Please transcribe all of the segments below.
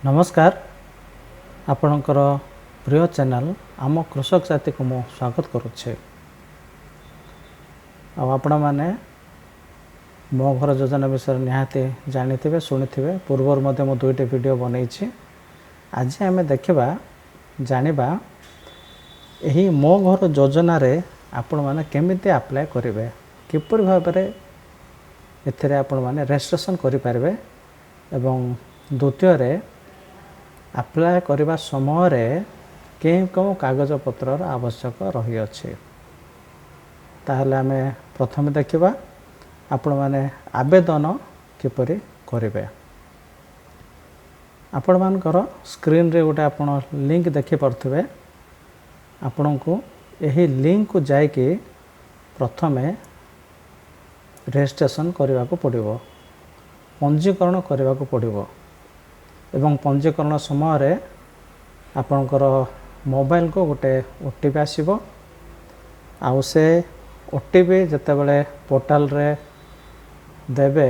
ନମସ୍କାର, ଆପଣଙ୍କର ପ୍ରିୟ ଚ୍ୟାନେଲ୍ ଆମ କୃଷକ ଜାତିକୁ ମୁଁ ସ୍ୱାଗତ କରୁଛି। ଆଉ ଆପଣମାନେ ମୋ ଘର ଯୋଜନା ବିଷୟରେ ନିହାତି ଜାଣିଥିବେ, ଶୁଣିଥିବେ। ପୂର୍ବରୁ ମଧ୍ୟ ମୁଁ ଦୁଇଟି ଭିଡ଼ିଓ ବନେଇଛି। ଆଜି ଆମେ ଦେଖିବା, ଜାଣିବା ଏହି ମୋ ଘର ଯୋଜନାରେ ଆପଣମାନେ କେମିତି ଆପ୍ଲାଏ କରିବେ, କିପରି ଭାବରେ ଏଥିରେ ଆପଣମାନେ ରେଜିଷ୍ଟ୍ରେସନ୍ କରିପାରିବେ ଏବଂ ଦ୍ୱିତୀୟରେ ଆପ୍ଲାଏ କରିବା ସମୟରେ କେଉଁ କେଉଁ କାଗଜପତ୍ରର ଆବଶ୍ୟକ ରହିଅଛି। ତାହେଲେ ଆମେ ପ୍ରଥମେ ଦେଖିବା ଆପଣମାନେ ଆବେଦନ କିପରି କରିବେ। ଆପଣମାନଙ୍କର ସ୍କ୍ରିନ୍ରେ ଗୋଟେ ଆପଣ ଲିଙ୍କ ଦେଖିପାରୁଥିବେ। ଆପଣଙ୍କୁ ଏହି ଲିଙ୍କକୁ ଯାଇକି ପ୍ରଥମେ ରେଜିଷ୍ଟ୍ରେସନ୍ କରିବାକୁ ପଡ଼ିବ, ପଞ୍ଜୀକରଣ କରିବାକୁ ପଡ଼ିବ ଏବଂ ପଞ୍ଜୀକରଣ ସମୟରେ ଆପଣଙ୍କର ମୋବାଇଲକୁ ଗୋଟେ ଓଟିପି ଆସିବ। ଆଉ ସେ ଓଟିପି ଯେତେବେଳେ ପୋର୍ଟାଲରେ ଦେବେ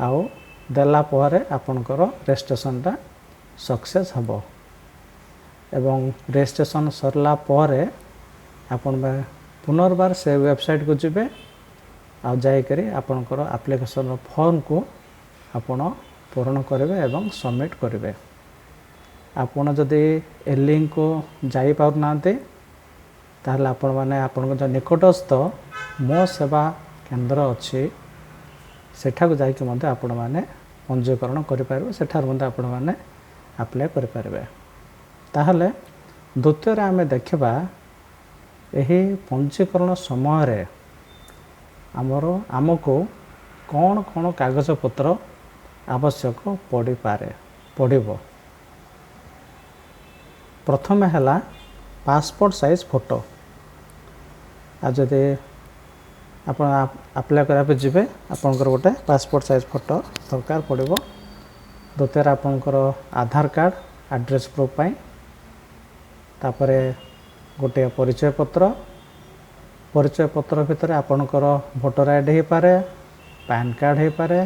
ଆଉ ଦେଲା ପରେ ଆପଣଙ୍କର ରେଜିଷ୍ଟ୍ରେସନଟା ସକ୍ସେସ୍ ହେବ ଏବଂ ରେଜିଷ୍ଟ୍ରେସନ୍ ସରିଲା ପରେ ଆପଣ ପୁନର୍ବାର ସେ ୱେବସାଇଟ୍କୁ ଯିବେ ଆଉ ଯାଇକରି ଆପଣଙ୍କର ଆପ୍ଲିକେସନ୍ର ଫର୍ମକୁ ଆପଣ ପୂରଣ କରିବେ ଏବଂ ସବମିଟ୍ କରିବେ। ଆପଣ ଯଦି ଏ ଲିଙ୍କକୁ ଯାଇପାରୁନାହାନ୍ତି, ତାହେଲେ ଆପଣମାନେ ଆପଣଙ୍କ ଯେଉଁ ନିକଟସ୍ଥ ମୋ ସେବା କେନ୍ଦ୍ର ଅଛି, ସେଠାକୁ ଯାଇକି ମଧ୍ୟ ଆପଣମାନେ ପଞ୍ଜୀକରଣ କରିପାରିବେ। ସେଠାରୁ ମଧ୍ୟ ଆପଣମାନେ ଆପ୍ଲାଏ କରିପାରିବେ। ତାହେଲେ ଦ୍ୱିତୀୟରେ ଆମେ ଦେଖିବା ଏହି ପଞ୍ଜୀକରଣ ସମୟରେ ଆମକୁ କ'ଣ କ'ଣ କାଗଜପତ୍ର ଆବଶ୍ୟକ ପଡ଼ିପାରେ, ପଡ଼ିବ। ପ୍ରଥମେ ହେଲା ପାସପୋର୍ଟ ସାଇଜ୍ ଫଟୋ। ଆଉ ଯଦି ଆପଣ ଆପ୍ଲାଏ କରିବା ପାଇଁ ଯିବେ, ଆପଣଙ୍କର ଗୋଟେ ପାସପୋର୍ଟ ସାଇଜ୍ ଫଟୋ ଦରକାର ପଡ଼ିବ। ଦ୍ୱିତୀୟରେ ଆପଣଙ୍କର ଆଧାର କାର୍ଡ଼ ଆଡ୍ରେସ୍ ପ୍ରୁଫ୍ ପାଇଁ। ତାପରେ ଗୋଟିଏ ପରିଚୟ ପତ୍ର। ପରିଚୟ ପତ୍ର ଭିତରେ ଆପଣଙ୍କର ଭୋଟର ଆଇଡି ହେଇପାରେ, ପ୍ୟାନ୍ କାର୍ଡ଼ ହେଇପାରେ,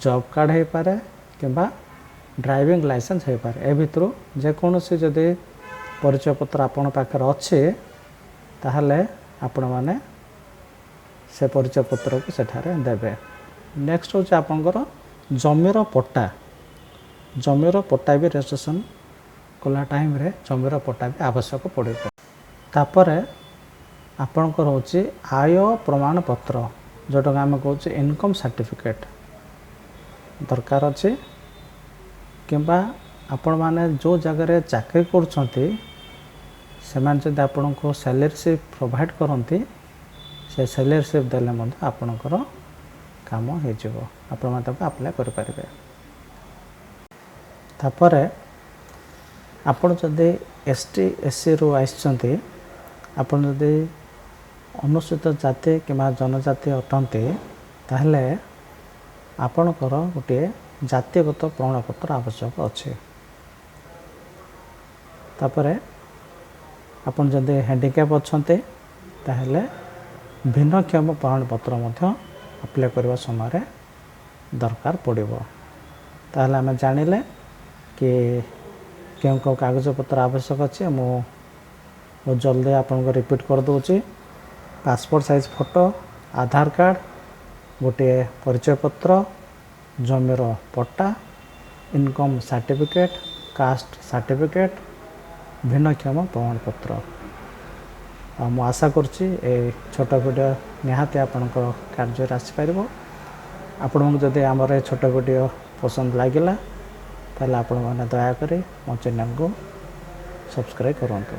ଜବ୍ କାର୍ଡ଼ ହେଇପାରେ କିମ୍ବା ଡ୍ରାଇଭିଂ ଲାଇସେନ୍ସ ହେଇପାରେ। ଏ ଭିତରୁ ଯେକୌଣସି ଯଦି ପରିଚୟ ପତ୍ର ଆପଣଙ୍କ ପାଖରେ ଅଛି, ତାହେଲେ ଆପଣମାନେ ସେ ପରିଚୟ ପତ୍ରକୁ ସେଠାରେ ଦେବେ। ନେକ୍ସଟ ହେଉଛି ଆପଣଙ୍କର ଜମିର ପଟ୍ଟା। ଜମିର ପଟ୍ଟା ବି ରେଜିଷ୍ଟ୍ରେସନ୍ କଲା ଟାଇମ୍ରେ ଜମିର ପଟ୍ଟା ବି ଆବଶ୍ୟକ ପଡ଼ିବ। ତାପରେ ଆପଣଙ୍କର ହେଉଛି ଆୟ ପ୍ରମାଣପତ୍ର, ଯେଉଁଟାକୁ ଆମେ କହୁଛେ ଇନକମ୍ ସାର୍ଟିଫିକେଟ୍ ଦରକାର ଅଛି କିମ୍ବା ଆପଣମାନେ ଯେଉଁ ଜାଗାରେ ଚାକିରି କରୁଛନ୍ତି, ସେମାନେ ଯଦି ଆପଣଙ୍କୁ ସାଲେରୀ ସ୍ଲିପ୍ ପ୍ରୋଭାଇଡ଼ କରନ୍ତି, ସେ ସାଲେରୀ ସ୍ଲିପ୍ ଦେଲେ ମଧ୍ୟ ଆପଣଙ୍କର କାମ ହେଇଯିବ। ଆପଣମାନେ ତାକୁ ଆପ୍ଲାଏ କରିପାରିବେ। ତାପରେ ଆପଣ ଯଦି ଏସ୍ ଟି, ଏସ୍ ସିରୁ ଆସିଛନ୍ତି, ଆପଣ ଯଦି ଅନୁସୂଚିତ ଜାତି କିମ୍ବା ଜନଜାତି ଅଟନ୍ତି, ତାହେଲେ ଆପଣଙ୍କର ଗୋଟିଏ ଜାତିଗତ ପ୍ରମାଣପତ୍ର ଆବଶ୍ୟକ ଅଛି। ତାପରେ ଆପଣ ଯଦି ହ୍ୟାଣ୍ଡିକ୍ୟାପ୍ ଅଛନ୍ତି, ତାହେଲେ ଭିନ୍ନକ୍ଷମ ପ୍ରମାଣପତ୍ର ମଧ୍ୟ ଆପ୍ଲାଏ କରିବା ସମୟରେ ଦରକାର ପଡ଼ିବ। ତାହେଲେ ଆମେ ଜାଣିଲେ କି କେଉଁ କେଉଁ କାଗଜପତ୍ର ଆବଶ୍ୟକ ଅଛି। ମୁଁ ବହୁତ ଜଲ୍ଦି ଆପଣଙ୍କୁ ରିପିଟ୍ କରିଦେଉଛି। ପାସପୋର୍ଟ ସାଇଜ୍ ଫଟୋ, ଆଧାର କାର୍ଡ଼, ଗୋଟିଏ ପରିଚୟ ପତ୍ର, ଜମିର ପଟ୍ଟା, ଇନକମ୍ ସାର୍ଟିଫିକେଟ୍, କାଷ୍ଟ ସାର୍ଟିଫିକେଟ୍, ଭିନ୍ନକ୍ଷମ ପ୍ରମାଣପତ୍ର। ଆଉ ମୁଁ ଆଶା କରୁଛି ଏ ଛୋଟ ଭିଡ଼ିଓ ନିହାତି ଆପଣଙ୍କ କାର୍ଯ୍ୟରେ ଆସିପାରିବ। ଆପଣଙ୍କୁ ଯଦି ଆମର ଏ ଛୋଟ ଭିଡ଼ିଓ ପସନ୍ଦ ଲାଗିଲା, ତାହେଲେ ଆପଣମାନେ ଦୟାକରି ମୋ ଚ୍ୟାନେଲକୁ ସବସ୍କ୍ରାଇବ୍ କରନ୍ତୁ।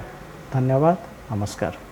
ଧନ୍ୟବାଦ, ନମସ୍କାର।